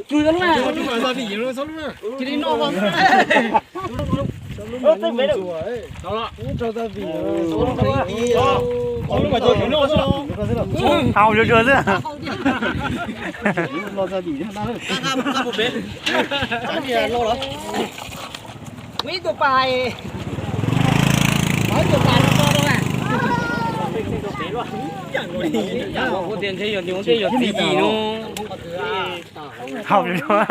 Cui tau lub na. Hau zuj zus xwb. Ib tug pas, ib tug pas no to no. Kuv tias ntshe yog nws tej yog txiv yim no. Hau zuj zus,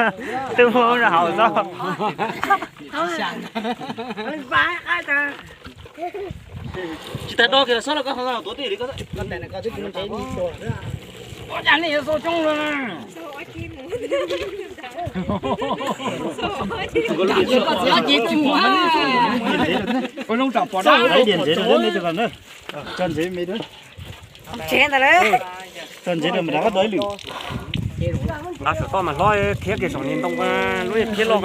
twb muab rau hauv xwb. Tsis tas do kiag los xob los koj ho tuav twj ywm li koj. Ua cas nej yuav xo coob lawm? Tso ntsev ntawd, tso ntsev rau mas rov qab do ib lwm. Nqa saum toj mas hlob, khiav kiag saum niag ntoo, lub khiav loj.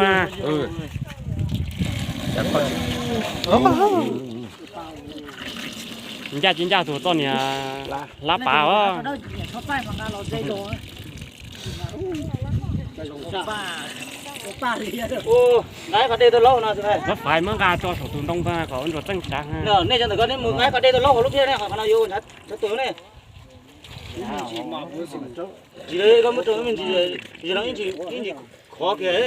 Ncaj tsis ncaj tus txoj niag hlab pav os. Nqa qhov dej tuaj laub no. Muab faiv muab nqa tso saum tus ntoo kom ua ntsuas txeej tsav. Nej cov ntawm ko nej mus nqa qhov dej tuaj laub hauv lub phiab ne, qhov no yuav ua ntshav tau tus ne. Tsis li koj muab rau me ntsis, ib ntsis khov kiag.